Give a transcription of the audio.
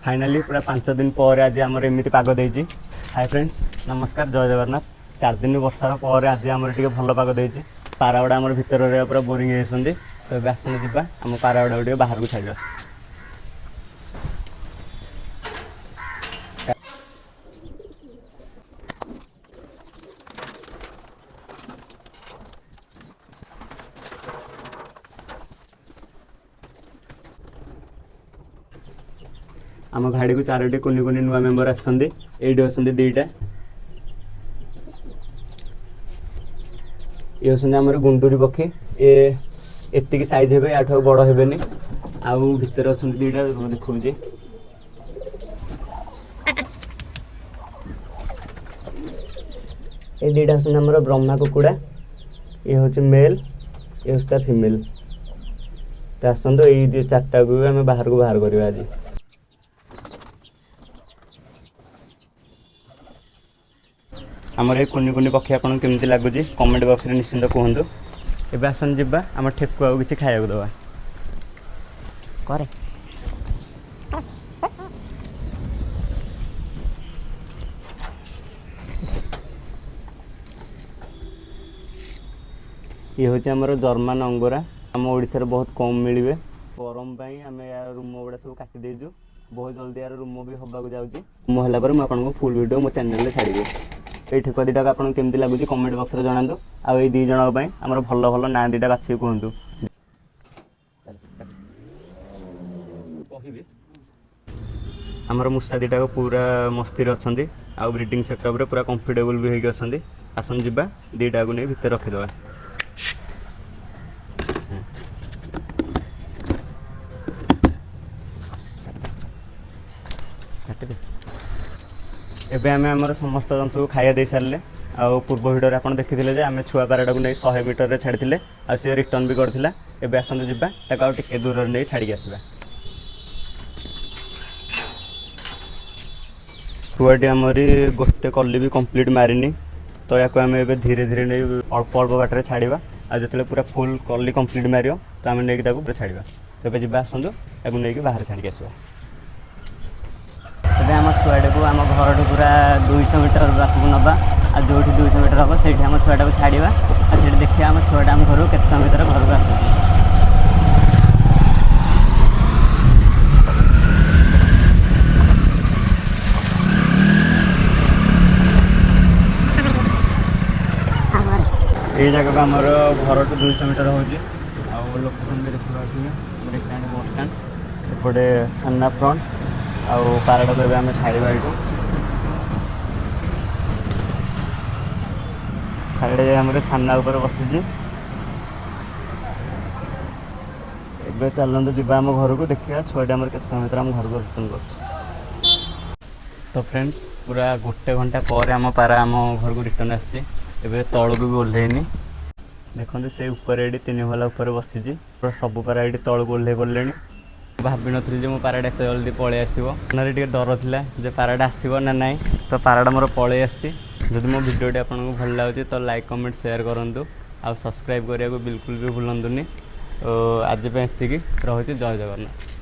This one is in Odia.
ଫାଇନାଲି ପୁରା 5 ଦିନ ପରେ ଆଜି ଆମର ଏମିତି ପାଗ ଦେଇଛି। ହାଇ ଫ୍ରେଣ୍ଡସ୍, ନମସ୍କାର, ଜୟ ଜଗନ୍ନାଥ। 4 ଦିନ ବର୍ଷାର ପରେ ଆଜି ଆମର ଟିକେ ଭଲ ପାଗ ଦେଇଛି। ପାରାଗୁଡ଼ା ଆମର ଭିତରେ ରହିବା ପୁରା ବୋରିଂ ହେଇଯାଇଛନ୍ତି। ତ ଏବେ ଆସନ୍ତୁ ଯିବା, ଆମ ପାରାଗୁଡ଼ାକୁ ଟିକେ ବାହାରକୁ ଛାଡ଼ିବା। ଆମ ଭାଡ଼ିକୁ ଚାରୋଟି କୁନି କୁନି ନୂଆ ମେମ୍ବର ଆସିଛନ୍ତି। ଏଇଠି ଅଛନ୍ତି ଦୁଇଟା। ଇଏ ହେଉଛନ୍ତି ଆମର ଗୁଣ୍ଡୁରି ପକ୍ଷୀ। ଏ ଏତିକି ସାଇଜ୍ ହେବେ, ୟାଠୁ ଆଉ ବଡ଼ ହେବେନି। ଆଉ ଭିତରେ ଅଛନ୍ତି ଦୁଇଟା, ଦେଖାଉଛି। ଏ ଦୁଇଟା ହେଉଛନ୍ତି ଆମର ବ୍ରହ୍ମା କୁକୁଡ଼ା। ଇଏ ହେଉଛି ମେଲ୍, ଇଏ ହେଉଛି ତା ଫିମେଲ୍। ତ ଆସନ୍ତୁ, ଏଇ ଦୁଇ ଚାରିଟାକୁ ବି ଆମେ ବାହାରକୁ ବାହାର କରିବା ଆଜି। ଆମର ଏଇ କୁନି କୁନି ପକ୍ଷୀ ଆପଣଙ୍କୁ କେମିତି ଲାଗୁଛି, କମେଣ୍ଟ ବକ୍ସରେ ନିଶ୍ଚିନ୍ତ କୁହନ୍ତୁ। ଏବେ ଆସନ୍ତୁ ଯିବା, ଆମ ଠେକୁଆକୁ କିଛି ଖାଇବାକୁ ଦେବା। କରେ। ଇଏ ହେଉଛି ଆମର ଜର୍ମାନ ଅଙ୍ଗୋରା। ଆମ ଓଡ଼ିଶାରେ ବହୁତ କମ୍ ମିଳିବେ। ଗରମ ପାଇଁ ଆମେ ୟା ରୁମ ଗୁଡ଼ା ସବୁ କାଟି ଦେଇଛୁ। ବହୁତ ଜଲ୍ଦି ୟାର ରୁମ ବି ହେବାକୁ ଯାଉଛି। ରୁମ ହେଲା ପରେ ମୁଁ ଆପଣଙ୍କୁ ଫୁଲ୍ ଭିଡ଼ିଓ ମୋ ଚ୍ୟାନେଲରେ ଛାଡ଼ିବି। ଏଇ ଠେକୁଆ ଦୁଇଟାକୁ ଆପଣଙ୍କୁ କେମିତି ଲାଗୁଛି, କମେଣ୍ଟ ବକ୍ସରେ ଜଣାନ୍ତୁ। ଆଉ ଏଇ ଦୁଇ ଜଣଙ୍କ ପାଇଁ ଆମର ଭଲ ଭଲ ନାଁ ଦୁଇଟା ବାଛିକି କୁହନ୍ତୁ। କହିବି। ଆମର ମୂଷା ଦୁଇଟାକ ପୁରା ମସ୍ତିରେ ଅଛନ୍ତି ଆଉ ବ୍ରିଡ଼ିଂ ସେଟଅପ୍ରେ ପୁରା କମ୍ଫର୍ଟେବଲ୍ ବି ହେଇକି ଅଛନ୍ତି। ଆସନ୍ତୁ ଯିବା, ଦୁଇଟାକୁ ନେଇ ଭିତରେ ରଖିଦେବା। କାଟିଦେ। ଏବେ ଆମେ ଆମର ସମସ୍ତ ଜନ୍ତୁକୁ ଖାଇବା ଦେଇ ସାରିଲେ। ଆଉ ପୂର୍ବ ଭିଡ଼ିଓରେ ଆପଣ ଦେଖିଥିଲେ ଯେ ଆମେ ଛୁଆ ପାରାଟାକୁ ନେଇ 100 ମିଟରରେ ଛାଡ଼ିଥିଲେ ଆଉ ସିଏ ରିଟର୍ନ ବି କରିଥିଲା। ଏବେ ଆସନ୍ତୁ ଯିବା, ତାକୁ ଆଉ ଟିକେ ଦୂରରେ ନେଇ ଛାଡ଼ିକି ଆସିବା। ଛୁଆଟି ଆମରି ଗୋଟେ କଲି ବି କମ୍ପ୍ଲିଟ୍ ମାରିନି। ତ ୟାକୁ ଆମେ ଏବେ ଧୀରେ ଧୀରେ ନେଇ ଅଳ୍ପ ଅଳ୍ପ ବାଟରେ ଛାଡ଼ିବା। ଆଉ ଯେତେବେଳେ ପୁରା ଫୁଲ୍ କଲି କମ୍ପ୍ଲିଟ୍ ମାରିବ, ତ ଆମେ ନେଇକି ତାକୁ ପୁରା ଛାଡ଼ିବା। ତ ଏବେ ଯିବା, ଆସନ୍ତୁ, ତାକୁ ନେଇକି ବାହାରେ ଛାଡ଼ିକି ଆସିବା। ଏବେ ଆମ ଛୁଆଟାକୁ ଆମ ଘରଠୁ ପୁରା 200 ମିଟର ପାଖକୁ ନେବା। ଆଉ ଯେଉଁଠି 200 ମିଟର ହେବ, ସେଇଠି ଆମ ଛୁଆଟାକୁ ଛାଡ଼ିବା। ଆଉ ସେଇଠି ଦେଖିବା ଆମ ଛୁଆଟା ଆମ ଘରକୁ କେତେ ସମୟ ଭିତରେ ଘରକୁ ଆସୁଛି। ଏଇ ଜାଗାକୁ ଆମର ଘରଠୁ 200 ମିଟର ହେଉଛି। ଆଉ ଲୋକେସନ୍ ବି ଦେଖିପାରୁଥିବେ, ରେକାଣି ବସ୍ ଷ୍ଟାଣ୍ଡ, ଏପଟେ ଥାନା ଫ୍ରଣ୍ଟ। ଆଉ ପାରାଟାକୁ ଏବେ ଆମେ ଛାଡ଼ିବା ଏଇଠୁ। ଛାଡ଼ି ଆମର ଥାନା ଉପରେ ବସିଛି। ଏବେ ଚାଲନ୍ତୁ ଯିବା ଆମ ଘରକୁ, ଦେଖିବା ଛୁଆଟି ଆମର କେତେ ସମୟ ଭିତରେ ଆମ ଘରକୁ ରିଟର୍ନ କରୁଛି। ତ ଫ୍ରେଣ୍ଡସ୍, ପୁରା ଗୋଟେ ଘଣ୍ଟା ପରେ ଆମ ପାରା ଆମ ଘରକୁ ରିଟର୍ନ ଆସିଛି। ଏବେ ତଳକୁ ବି ଓହ୍ଲେଇନି। ଦେଖନ୍ତୁ, ସେ ଉପରେ ଏଇଠି ତିନି ମହଲା ଉପରେ ବସିଛି। ପୁରା ସବୁ ପାରା ଏଇଠି ତଳକୁ ଓହ୍ଲେଇ ପଡ଼ିଲେଣି। ଭାବିନଥିଲି ଯେ ମୋ ପାରାଟା ଏତେ ଜଲ୍ଦି ପଳେଇ ଆସିବ। ମନରେ ଟିକେ ଡର ଥିଲା ଯେ ପାରାଟା ଆସିବ ନା ନାହିଁ। ତ ପାରାଟା ମୋର ପଳେଇ ଆସିଛି। ଯଦି ମୋ ଭିଡ଼ିଓଟି ଆପଣଙ୍କୁ ଭଲ ଲାଗୁଛି, ତ ଲାଇକ୍, କମେଣ୍ଟ, ସେୟାର କରନ୍ତୁ। ଆଉ ସବସ୍କ୍ରାଇବ୍ କରିବାକୁ ବିଲକୁଲ ବି ଭୁଲନ୍ତୁନି। ତ ଆଜି ପାଇଁ ଏତିକି ରହୁଛି। ଜୟ ଜଗନ୍ନାଥ।